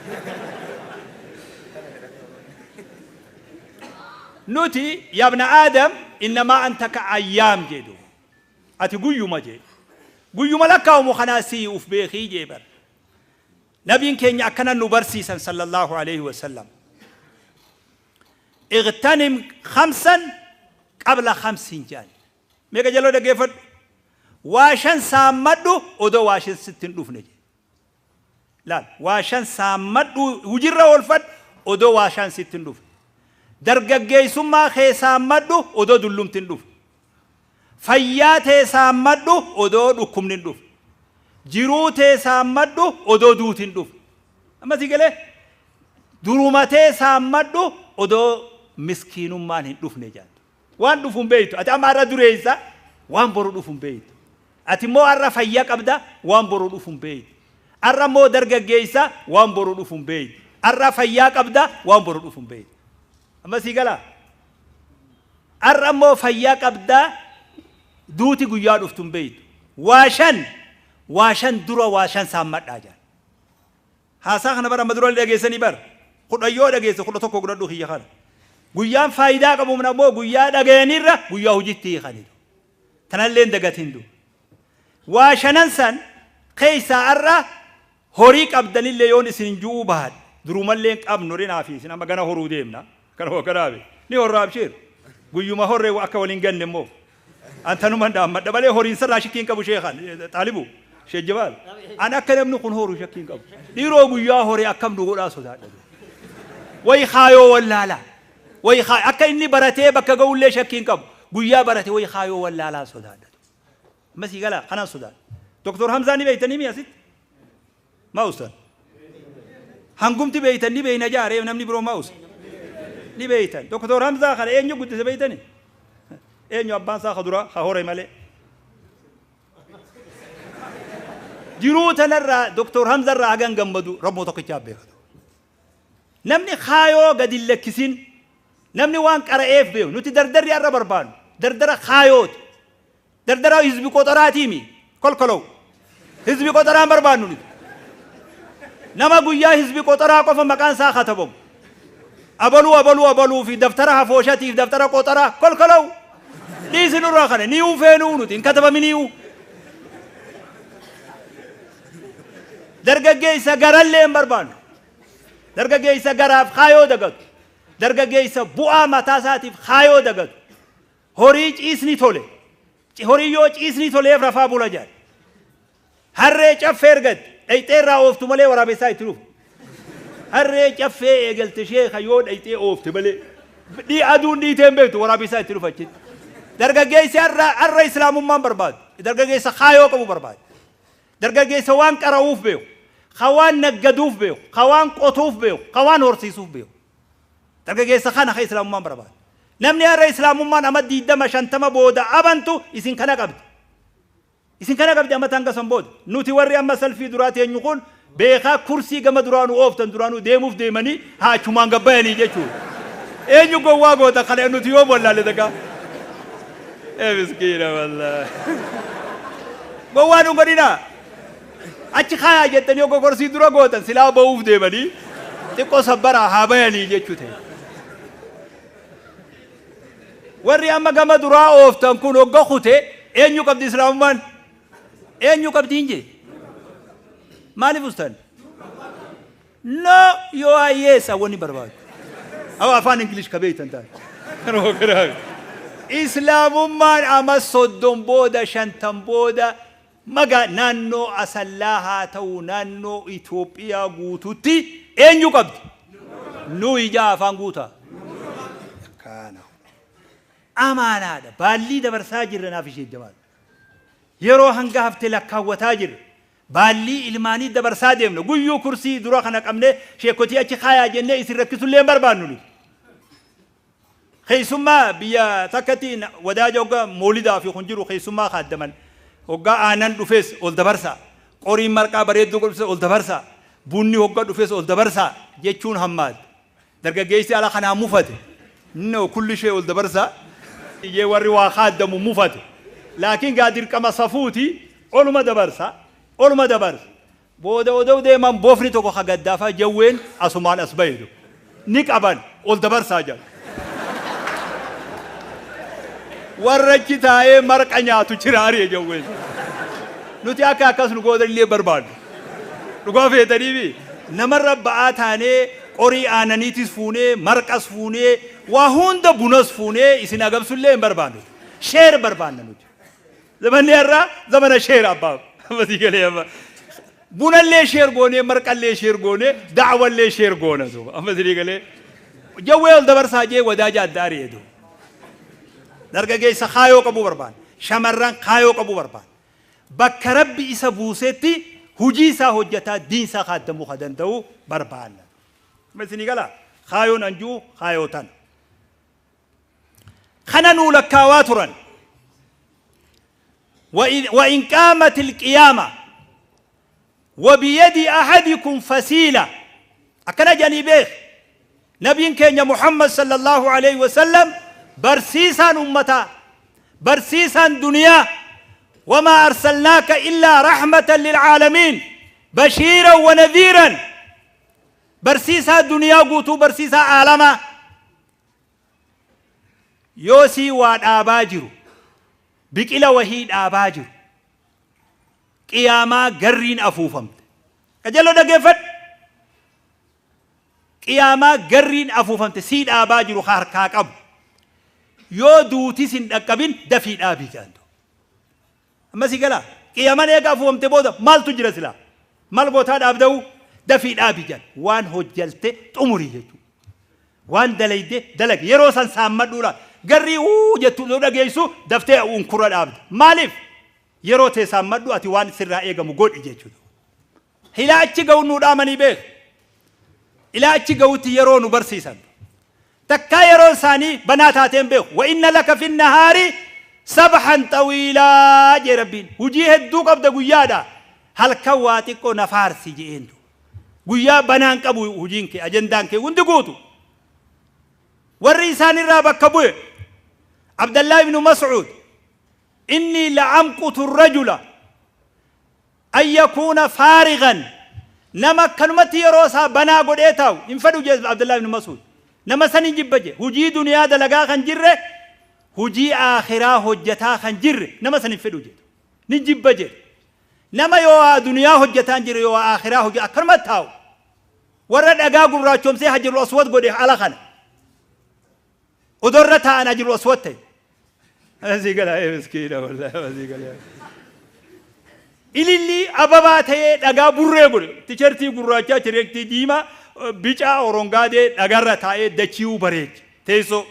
Nuti yabna Aadam innamaa anta ka ayyaam jedhu. Ati guyyuma jedhu. Guyyuma lakkaa'umu kanaa sii uf beekii jee bar. Nabiin keenya akkana nu barsiisan sallallahu alaihi wasallam. Igtanim khamsan qabla khamsin jedhan. Meeqa jaloo dhaggeeffadhu. Waa shan saammadhu odoo waa shan sitti hin dhufne jedhe. Laal, waa shan saammadhu, hujirra oolfadhu odoo waa shan sitti hin dhufne. Dargaggeessummaa kee saammadhu odoo dullumti hin dhufne. Fayyaa tee saammadhu odoo dhukkubni hin dhufne. Jiruu tee saammadhu odoo duuti hin dhufne. Amma si galee, duruma tee saammadhu odoo miskiinummaan hin dhufne jedhan. Waan dhufu hin beektu. Ati amma har'a dureessa, waan boru dhufu hin beektu. Ati immoo har'a fayyaa qabda, waan boru dhufu hin beektu. Har'a immoo dargaggeessa, waan boru dhufu hin beektu. Har'a fayyaa qabda, waan boru dhufu hin beektu. Amma sii galaa? Har'a immoo fayyaa qabdaa, duuti guyyaa dhuftu hin beektu. Waa shan, waa shan dura waa shan saammadhaa jedhan. Haasaa kana bara amma dura dhageessanii bara. 10 yoo dhageesse 11 godhadhu kiyya kana. Guyyaan faayidaa qabu ammoo guyyaa dhagayanirra guyyaa hojiitti hiikanitu. Tanallee hin dagatin du. Waa shanan san keessaa har'a horii qabdanillee yoon isin ju'uu baadhe, durumallee hin qabnu, rinaa fi isin amma gana horuu deemna. Kana hoo kanaafi ni horraa, abshiir. Guyyuma horree akka waliin ganne immoo. Antanuman dhaammadha malee horiin sarraa shakkii hin qabu, sheekan xaalibu sheek Jabaal. An akka namni kun horu shakkii hin qabu. Dhiiroo guyyaa horee akkam nu godhaa sodaadha. Wayi kaayoo wallaalaa. Wayi akka inni baratee bakka ga'ullee shakkii hin qabu. Guyyaa barate wayi kaayoo wallaalaa sodaadha. Amma sii galaa kanaan sodaadha. Doktor Hamzaa ni beeytanii mi asitti? Maa ustaz? Hangumti beeytan ni beeyna jaaree, namni biroo maa usa? Ni beeytan. Doktor Hamzaa kana eenyu guddise beeytani? Eenyu abbaan isaa ka dura ka hore malee? Jiruu tanarraa Doktor Hamza irraa hagan gammadu Rabbuma tokkichaa beekatu. Namni kaayoo gadi hin lakkisin, namni waan qara'eef beeku, nuti dardarri har'a barbaannu dardara kaayooti. Dardara hizbi qoxoraatiimi kolkolow. Hizbi qoxoraa hin barbaannu nuti. Nama guyyaa hizbi qoxoraa qofa maqaan isaa katabamu. Abaluu abaluu abaluu fi daftara hafooshatiif daftara qoxoraa kolkolow. Dhiisi nurraa kana niyuu feenuu nuti hin katabaminiyu. Dargaggeessa garallee hin barbaannu. Dargaggeessa garaaf kaayoo dagatu. Dargaggeessa bu'aa mataa isaatiif kaayoo dagatu. Horii ciisni tole. Horii yoo ciisni toleef rafaa bula jedhan. Harree caffee ergatte dhayxee irraa ooftu malee waraabessaa itti dhufu. Harree caffee eegalte sheeka yoo dhayxee oofte malee dhii aduun dhiitee hin beektu, waraabessaa itti dhufa achitti. Dargaggeessi har'a islaamummaan barbaadu. Dargaggeessa kaayoo qabu barbaadu. Dargaggeessa waan qara'uuf beeku. Ka waan naggaduuf beeku. Ka waan qotuuf beeku. Ka waan horsiisuuf beeku. Dargaggeessa kana ka islaamummaan barbaadu. Namni har'a islaamummaan ama 20 50 booda abantu isin kana qabdi. Isin kana qabdi amma hanga san booda. Nuti warri amma salfii duraa teenyu kun beekaa kursii gama duraanuu ooftan duraanuu deemuuf deemanii haa achumaan gabbayanii jechuudha. Eenyu gowwaa goota kana nuti yoo wallaalle takka? Ee miskiina wallaahi. Gowwaa nu godhinaa. Achi kaayaa jettanii yoo gogorsii dura gootan silaa ba'uuf deemanii xiqqoo sabbaraa haa bayanii jechuu ta'e. Warri amma gama duraa ooftan kun hogga kute eenyu qabdi islaamummaan? Eenyu qabdi hin jee? Maaliif ustan? No, yoo ayyeessa wanni barbaadu. Awa afaan Ingilish ka beektan taate. Islaamummaan ama 30 booda, 50 booda maga naannoo Asallaa haa ta'u naannoo Itoophiyaa guututti eenyu qabdi? Nu ijaa afaan guutaa. Kana. Amaanaadha. Baallii dabarsaa jirra naaf ishee jamaal. Yeroo hanga hafte lakkaawwataa jirra. Baallii ilmaanii dabarsaa deemna. Guyyuu kursii dura kana qabnee sheekotii achi kaayaa jennee isin rakkisullee hin barbaannu nuti. Keessummaa biyya takkatti wadaaja hogga moolidaa fi kun jiru keessummaa kaaddaman. Hoggaa aanan dhufes ol dabarsaa. Qoriin marqaa bareedduu dhufes ol dabarsaa. Bunni hogga dhufes ol dabarsaa jechuun hammaate. Dargaggeessi ala kanaa mufate. No, kulli ishee ol dabarsaa. Iyyee warri waa kaaddamu mufate. Laakiin gaa dirqama safuuti oluma dabarsa. Oluma dabarsa. Booda odoo deeman bofni tokko ka gaddaafaa jawween asumaan as bahe. Ni qaban, ol dabarsaa jedhan. Warra achi taa'ee marqa nyaatu jira ari'e jawween. Nuti akka akkas nu gootan illee barbaannu. Dhugaa feetaniifi namarra ba'aa taanee qorii aananiitis fuunee marqas fuunee waa hunda bunas fuunee isin agabsullee hin barbaannu. Share barbaanna nuti. Zamanni har'aa zamana share abbaa. Amma galee amma. Bunallee share goonee, marqallee share goonee, da'wallee share goona duuba. Amma isinii galee. Jawwee ol dabarsaa jee wadaaja adda ari'e duuba. Dargaggeessa kaayoo qabuu barbaanna. Shamarran kaayoo qabuu barbaanna. Bakka Rabbi isa buusetti hojii isaa hojjetaa diin isaa kaaddamuu ka danda'u barbaanna. Amma isinii galaa, kaayoon anjuu kaayoo tana. Kana nuu lakkaawaa turan. وإن قامت القيامة وبيد أحدكم فسيلة. Akkana jedhanii beek. Nabiin keenya Muhammad sallallahu alaihi wasallam barsiisaan ummataa, barsiisaan duniyaa, wamaa arsalnaaka illaa rahmatan lilcaalamiin bashiiran wa nadhiiran, barsiisaa duniyaa guutuu, barsiisaa aalamaa. Yoo sii waa dhaabaa jiru, biqila wahii dhaabaa jiru, qiyaamaa garriin afuufamte. Qajeeloo dhageeffadhu. Qiyaamaa garriin afuufamte, sii dhaabaa jiru harkaa qabu. Yoo duutis hin dhaqqabin, dafii dhaabii jaantu. Amma si galaa? Qiyaamaan eega afuufamte booda maaltu jira silaa? Maal gootaa dhaabda'u? Dafii dhaabii jaan. Waan hojjalte xumurii jechuudha. Waan dalayde dalagi. Yeroo san saammadhuudha. Garrii uu jettu yoo dhageessu, daftee unkura dhaabda. Maaliif? Yeroo tee saammadhu, ati waan sirraa eegamu godhi jechuudha. Ilaa achi ga'u nuu dhaamanii beeku. Ilaa achi ga'utti yeroo nu barsiisan. Takkaa yeroon isaanii banaa taateen beeku. Wa inna laka fi nahaari sabhan xawiilaa jee Rabbiin. Hujii hedduu qabda guyyaadha. Halkan waa xiqqoo na faarsi je'eentu. Guyyaa banaan qabu hujiin kee, ajendaan kee hundi guutu. Warri isaanirraa bakka bu'e, Abdallaa ibnu Mas'uud, "Innii la'amqutu rajula an yakuuna faarigan," nama akkanumatti yeroo isaa banaa godhee taa'u hin fedhu jee Abdallaa ibnu Mas'uud. Nama san hin jibba jee. Hujii duniyaa dalagaa kan jirre, hujii aakhiraa hojjataa kan jirre, nama san hin fedhu jee. Ni jibba jee. Nama yoo waa duniyaa hojjataa hin jirre, yoo waa aakhiraa hojjata akkanumatti taa'u. Warra dhagaa gurraachomsee Hajarul Aswad godhe ala kana. Odoo irra taa'an Hajarul Aswad ta'e. Asii gala miskiina, wallahi asii gala. Ilillii ababaa ta'ee dhagaa burree godhe. Tishertii gurraachaa, tishertii diimaa, bicaa, orongaadee dhagarra taa'ee dachii'uu bareeche. Teessoo.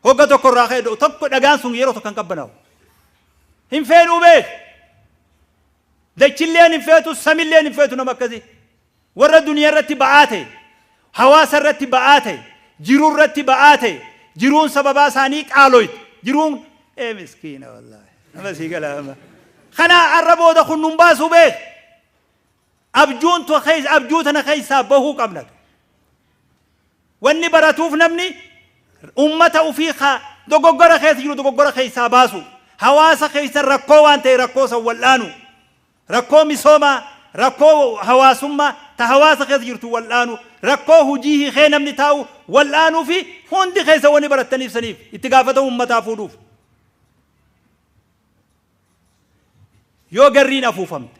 Hogga tokko irraa ka'e tokko dhagaan sun yeroo tokko kan qabbanaa'u. Hin feenuu beek. Dachilleen hin feetu, samilleen hin feetu nama akkasii. Warra duniyaa irratti ba'aa ta'e, hawaasa irratti ba'aa ta'e, jiruu irratti ba'aa ta'e, jiruun sababaa isaanii qaaloyte. Jiruun ee miskiina wallaahi. Nama sii gala amma. Kana arra booda kun nun baasuu beek. Abjuun keessa, abjuu tana keessaa bahuu qabna. Wanni baratuuf namni ummata ufii ka dogoggora keessa jiru dogoggora keessaa baasu. Hawaasa keessa rakkoo waan ta'e rakkoo san wal'aanu. Rakkoo misoomaa, rakkoo hawaasummaa ta hawaasa keessa jirtu wal'aanu, rakkoo hujii hiikee namni taa'u wal'aanuu fi hundi keessa wanni barattaniif saniif itti gaafatamu ummataa fuudhuuf. Yoo garriin afuufamte,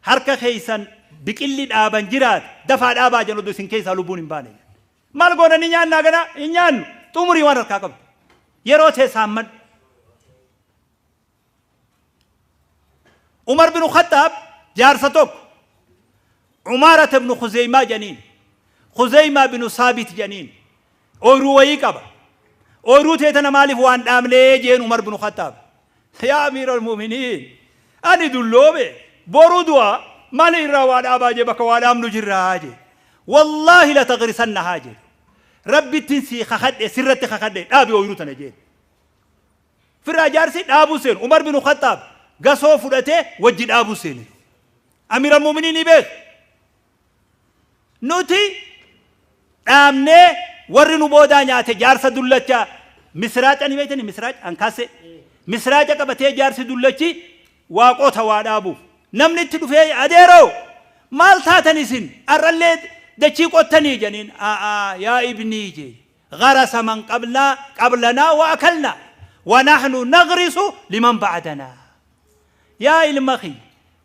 harka keessan biqilli dhaaban jiraate, dafaa dhaabaa jedhu isin keessaa lubbuun hin baane. Maal goona, ni nyaannaa gana? Hin nyaannu. Xumurii waan harkaa qabdu. Yeroo tee saammadhu. Umar bin Khattaab jaarsa tokko Umaarata ibn Khuzeymaa jedhaniin, Khuzeymaa bin Saabit jedhaniin, ooyruu wayii qaba. "Ooyruu tee tana maaliif waan dhaabnee?" jeen Umar bin Khattaab. "Yaa amiira almu'miniin, ani dulloobe, boruu du'a, maali irraa waa dhaabaa?" jee. "Bakka waa dhaabnu jirraa" jee. "Wallaahi la tagrisannahaa" jee. "Rabbittiin sii kakadhe, sirratti kakadhe, dhaabi ooyruu tana" jeen. Firraa jaarsi dhaabuu seenu. Umar bin Khattaab gasoo fudhatee wajji dhaabuu seene. Amiira mu'miniin ni beeku. Nuti dhaabnee warri nu boodaa nyaate. Jaarsa dullacha misraaca ni beektani, misraaca ankaase. Misraaca qabatee jaarsi dullachi waaqota waa dhaabuuf. Namni itti dhufee, "Adeeroo, maal taatan isin har'allee dachii qottanii?" jedhaniin. "A'aa yaa ibnii," jee, "غرس من قبلنا قبلنا وأكلنا ونحن نغرس لمن بعدنا." Yaa ilma kiyya,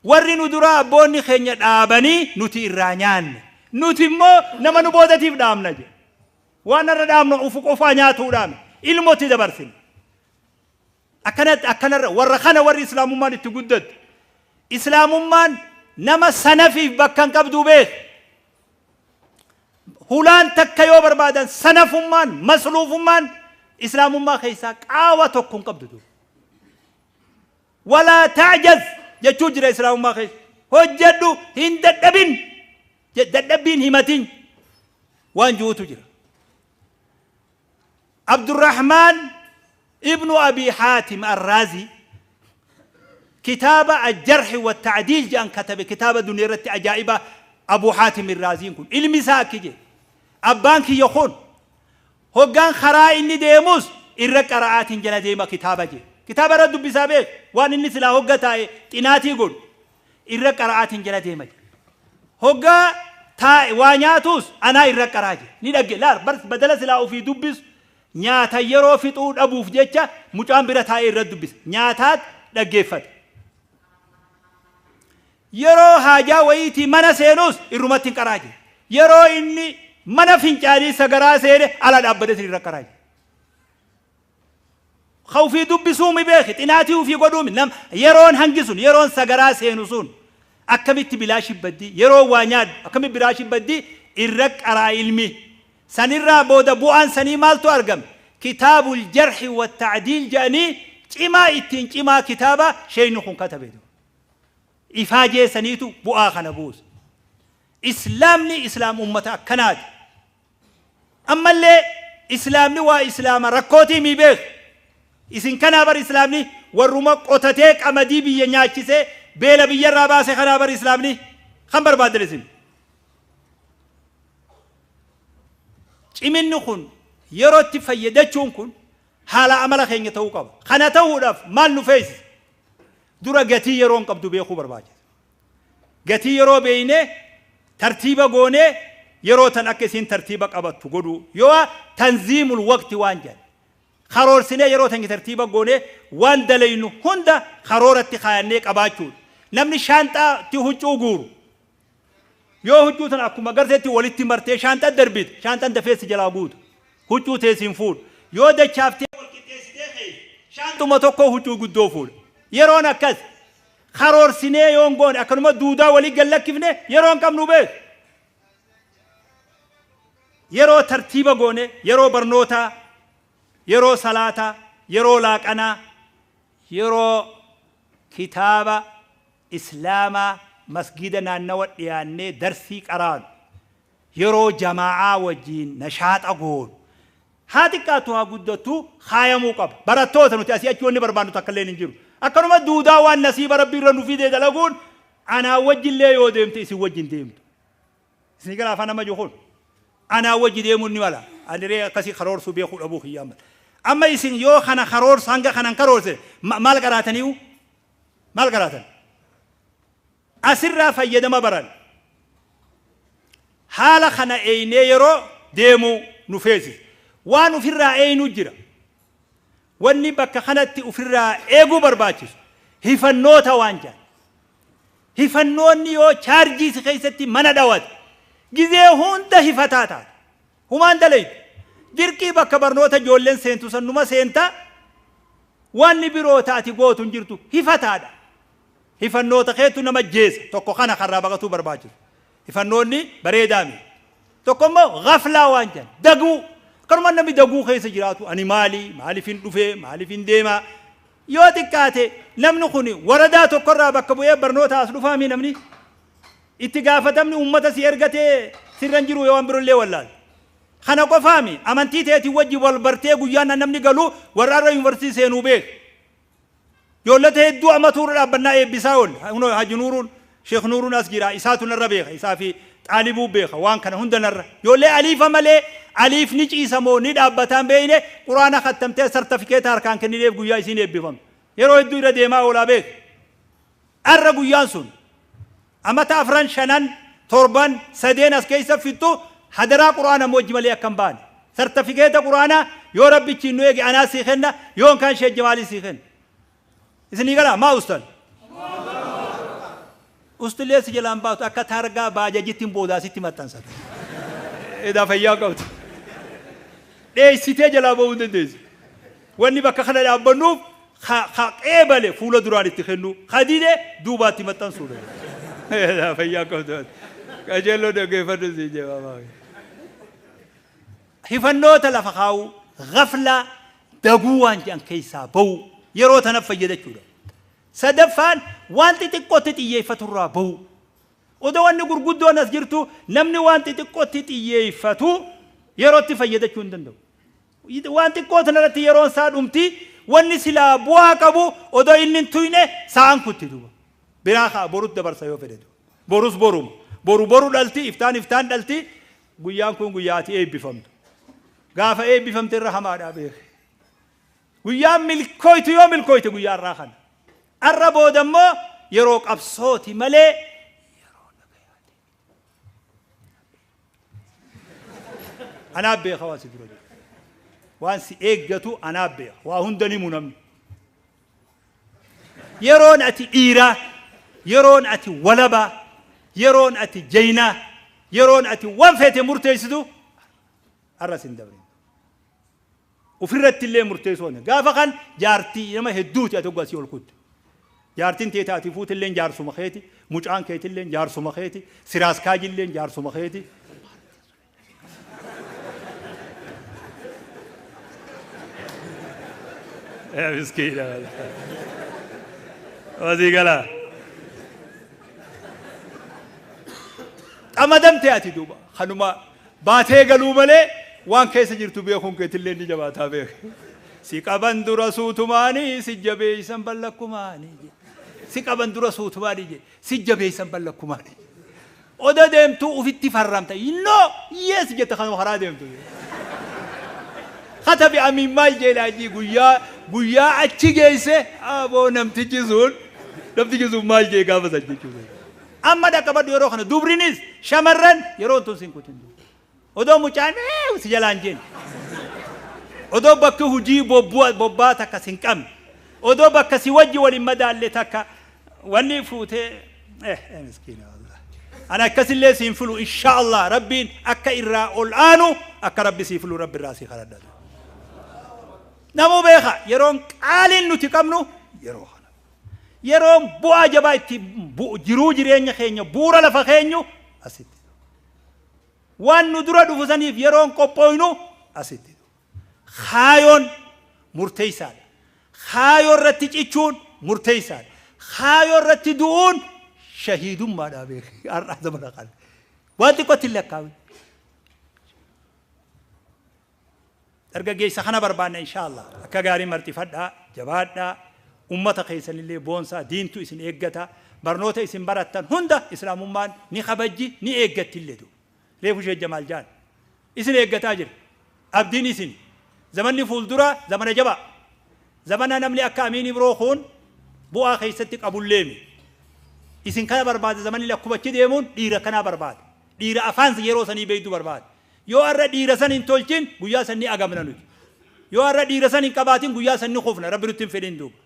warri nu duraa abboonni keenya dhaabanii nuti irraa nyaanne, nuti immoo nama nu boodatiif dhaabna jedhe. Waan irra dhaabnu ufu qofaa nyaatuu dhaame, ilmotti dabarsine. Akkanatti akkanarra warra kana warri islaamummaan itti guddatte. Islaamummaan nama sanafiif bakka hin qabduu beek. Hulaan takka yoo barbaadan, sanafummaan, masluufummaan islaamummaa keessaa qaawa tokko hin qabdu dur. Walaa ta'jaz jechuu jira islaamummaa keessa. Hojjedhu, hin dadhabin, dadhabbiin himatin waan jirutu jira. Abdurrahmaan ibnu Abi Haatim Arraazii kitaaba Aljarhi wa Tacdiil jedhan katabe, kitaaba duniyaa irratti ajaa'iba. Abuu Haatim Irraaziin kun ilmi isaa akki jedhe: Abbaan kiyya kun hoggaan karaa inni deemus irra qara'aatiin jala deema kitaaba jedhe. Kitaaba irra dubbisaa beek, waan inni silaa hogga taa'e xinaatii godhu irra qara'aatiin jala deema jedhe. Hoggaa taa'e waa nyaatus anaa irra qaraa jedhe. Ni dhagge laal bar badala silaa ofii dubbisu nyaata yeroo fixuu dhabuuf jecha mucaan bira taa'ee irra dubbisa. Nyaataat dhaggeeffate. Yeroo haajaa wayiitii mana seenus irrumatti hin qaraa jedhe. Yeroo inni mana fincaanii sagaraa seene ala dhaabbatee irra qaraa jedhe. Ka ufii dubbisuu mi beeki, xinaatii ufii godhuu mi nam yeroon hangi sun, yeroon sagaraa seenu sun akkamitti bilaashi baddii, yeroo waa nyaadhu akkamitti bilaashi baddii, irra qaraa ilmi. Sanirraa booda bu'aan sanii maaltu argame? Kitaabul Jarhi wa Ta'diil jedhanii cimaa ittiin cimaa kitaaba sheeyni kun katabe. Ifaajee saniitu bu'aa kana buuse. Islaamni islaam ummata akkanaati. Ammallee islaamni waa islaama rakkootii mii beeku. Isin kanaa bar islaamni warruma qotatee qamadii biyya nyaachisee beela biyyarraa baase kanaa bar islaamni kan barbaadan isin. Ciminni kun, yerootti fayyadachuun kun haala amala keenya ta'uu qaba. Kana ta'uudhaaf maal nu feesisa? Dura gatii yeroon qabdu beekuu barbaachisa. Gatii yeroo beeynee tartiiba goonee yeroo tan akka isiin tartiiba qabattu godhuu, yoo tanziimul waqti waan jedhan karoorsinee yeroo tan tartiiba goonee waan dalaynu hunda karooratti kaayannee qabaachuudha. Namni shaanxaatti huccuu guuru yoo huccuu tan akkuma garteetti walitti martee shaanxaa darbite, shaanxaan dafee si jalaa guutu, huccuu teessiin fuudhu. Yoo dachaaftee wal qixxeessitee keessa, shaanxuma tokko huccuu guddoo fuudha. Yeroon akkas karoorsinee yoon goone, akkanuma duudaa walii gad lakkifne, yeroo hin qabnu beeku. Yeroo tartiiba goone, yeroo barnootaa, yeroo salaataa, yeroo laaqanaa, yeroo kitaaba islaamaa masgida naannawa dhiyaannee darsii qaraanu, yeroo jamaa'aa wajjiin nashaaxa goonu, haa xiqqaattu haa guddattu kaayamuu qaba. Barattoota nuti asii achi wanni barbaannu takka illee hin jiru. Akkanuma duudaa waan nasiiba Rabbii irra nu fidee dalaguun anaa wajjillee yoo deemte isin wajjin deemtu. Isin gara afaan nama jiru kun anaa wajji deemuun ni mala. Ani ree akkasii karoorsuu beekuu dhabuu kiyyaa mala. Amma isin yoo kana karoorsa, hanga kanan karoorse, maal qaraataniiyu? Maal qaraatan? Asirraa fayyadama baran. Haala kana eeynee yeroo deemuu nu feesisa. Waan ofirraa eeynu jira. Wanni bakka kanatti ofirraa eeguu barbaachisu hifannoota waan jedhan. Hifannoonni yoo chaarjii si keessatti mana dhawate, gizee hunda hifataa taata. Humaan dalaytu. Dirqii bakka barnoota ijoolleen seentu san numa seenta, wanni biroo taati gootu hin jirtu, hifataadha. Hifannoota keetu nama jeesa. Tokko kana karraa baqatuu barbaachisu. Hifannoonni bareedaa miti. Tokko immoo gaflaa waan jedhan, daguu. Akkanuma namni daguu keessa jiraatu, ani maali, maaliif hin dhufee, maaliif hin deemaa. Yoo xiqqaate namni kun waradaa tokkorraa bakka bu'ee barnoota as dhufaami namni. Itti gaafatamni uummata si ergatee sirra hin jiru yoo waan birollee wallaalte. Kana qofaami, amantii teetiin wajji wal bartee guyyaan namni galu warra har'a yuunivarsiitii seenuu beek. Ijoollota hedduu amatuu irra dhaabbannaa eebbisaa oolle. Kunoo Haji Nuuruun, Sheekh Nuuruun as jira, isaatu narra beeka, isaa fi Xaalibuu beeka waan kana hunda narra. Ijoollee aliifa malee aliif ni ciisa moo ni dhaabbataan beeyne, quraana kattamtee sartifikeeta harkaan kennineef guyyaa isiin eebbifamte. Yeroo hedduu irra deemaa oolaa beeka. Har'a guyyaan sun amata afran, shanan, torban, sadeen as keessa fixxu, hadaraa quraana wajji malee akka hin baane. Sartifikeeta quraanaa yoo rabbichi nu eege anaa sii kenna, yoo hin kaan Sheekh Jamaalii sii kenna. Isinii galaa maa ustan? Ustilee si jalaan baatu, akka taargaa baajajitti boodaa sitti maxxansata. Edaa fayyaa qabdu. Dheessitee jalaa ba'uu hin dandeessu. Wanni bakka kana dhaabbannuuf ka qeebale fuula duraan itti kennu, ka dide duubaatti maxxansuudha. Edaa fayyaa qabdu. Qajeelloo dhaggeeffadhu sii jee. Hifannoota lafa kaa'uu, gaflaa, daguu waan jedhan keessaa ba'uu, yeroo tana fayyadachuudha. Sadaffaan waan xixiqqootti xiyyeeffaturraa ba'uu. Odoo wanni gurguddoon as jirtu namni waan xixiqqootti xiyyeeffatu yerootti fayyadachuu hin danda'u. Waan xiqqoo tanarratti yeroon isaa dhumti, wanni silaa bu'aa qabu odoo inni hin tuyne sa'aan kutti duuba. Biraa ka'a, borutti dabarsa yoo fedhe duuba. Borus boruma. Boru boru dhalti, iftaan iftaan dhalti. Guyyaan kun guyyaa ati eebbifamtu. Gaafa eebbifamte irra hamaadhaa beeke. Guyyaan milkooytu yoo milkooyte guyyaa irraa kana. Arra booda immoo yeroo qabsooti malee yeroo nagayaati. Anaaf beeka waan si dura jiru. Waan si eeggatu anaaf beeka. Waa hunda ni namni. Yeroon ati dhiiraa, yeroon ati walabaa, yeroon ati jaynaa, yeroon ati waan feete murteessitu har'a sin dabrin. Ofirratti illee murteessuu gaafa kan jaartii nama hedduuti ati hoggaa si ol kutte. Jaartiin tee taati fuutillee jaarsuma keeti, mucaan keetillee jaarsuma keeti, siraaskaajillee jaarsuma keeti. Miskiina. Wasii galaa. Xamadamtee ati duuba kanuma baatee galuu malee waan keessa jirtu beekuun keetillee ni jabaataa beek. Si qaban dura suutumaanii si jabeeysan ballakkumaanii. Si qaban dura suutumaanii je si jabeeysan ballakkumaanii. Oda deemtuu ufitti farramta. No, yes jette kanuma karaa deemtu. Katabi amiin maal jeelaajii guyyaa guyyaa achi geesse aboo namtichi sun maal jee gaafa san jechuudha. Amma dhaqqabadhu yeroo kana dubrinis shamarran yeroo tun sin kutin. Odoo mucaan si jalaan jeen. Odoo bakki hujii bobbaa takka sin qabne. Odoo bakka si wajji waliin madaalle takka wanni fuutee miskiina wallah. Ana akkasillee siin filu insha Allah rabbiin akka irraa ol aanu akka rabbi sii filu rabbi irraa sii kadhadhatu. Namuu beeka yeroon qaaliin nuti qabnu yeroo kana. Yeroon bu'aa jabaa itti jiruu jireenya keenya bu'uura lafa keenyu asitti. Waan nu dura dhufu saniif yeroon qophooynu asitti. Kaayoon murteessaadha. Kaayoo irratti cichuun murteessaadha. Kaayoo irratti du'uun shahiidummaadha beeki. Har'a zamana kana. Waan xiqqootti hin lakkaa'u. Dargaggeessa kana barbaanna inshaallah. Akka gaarii marxifadhaa, jabaadhaa, ummata keessanillee boonsaa, diintu isin eeggata, barnoota isin barattan hunda islaamummaan ni kabajji, ni eeggattillee du. Reefu ishee Jamaal Jaan. Isin eeggataa jira. Abdiin isin. Zamanni fuuldura zamana jabaa. Zamana namni akka Amiin Ibroo kun bu'aa keessatti qabulleemi. Isin kana barbaada zamanni lakkubachi deemuun dhiira kanaa barbaada. Dhiira afaan yeroo sanii beektu barbaada. Yoo har'a dhiira san hin tolchin guyyaa san ni agamna nuti. Yoo har'a dhiira san hin qabaatin guyyaa san ni kufna rabbi nutti hin fedhin duuba.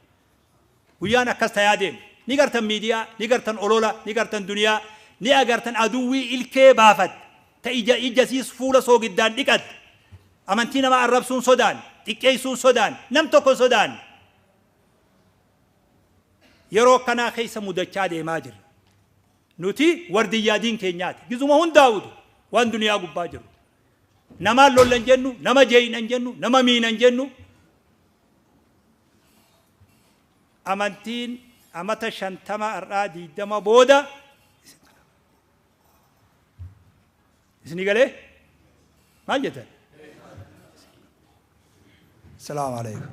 Guyyaan akkas tayaa deema. Ni gartan miidiyaa, ni gartan olola, ni gartan duniyaa, ni agartan aduwwii ilkee baafatte. Ta ija ija siis fuula soogiddaan dhiqatte. Amantii nama arrabsuun sodaan, xiqqeessuun sodaan, nam tokko sodaan. Yeroo akkanaa keessa mudachaa deemaa jirra. Nuti wardiyyaa diin keenyaati. Gizuma hundaa'utu waan duniyaa gubbaa jiru. Namaan lollan jennu, nama jeeynan jennu, nama miinan jennu. Amantiin amata 50 har'aa 20 booda isinii galee maal jettan? Salaamu alaikum.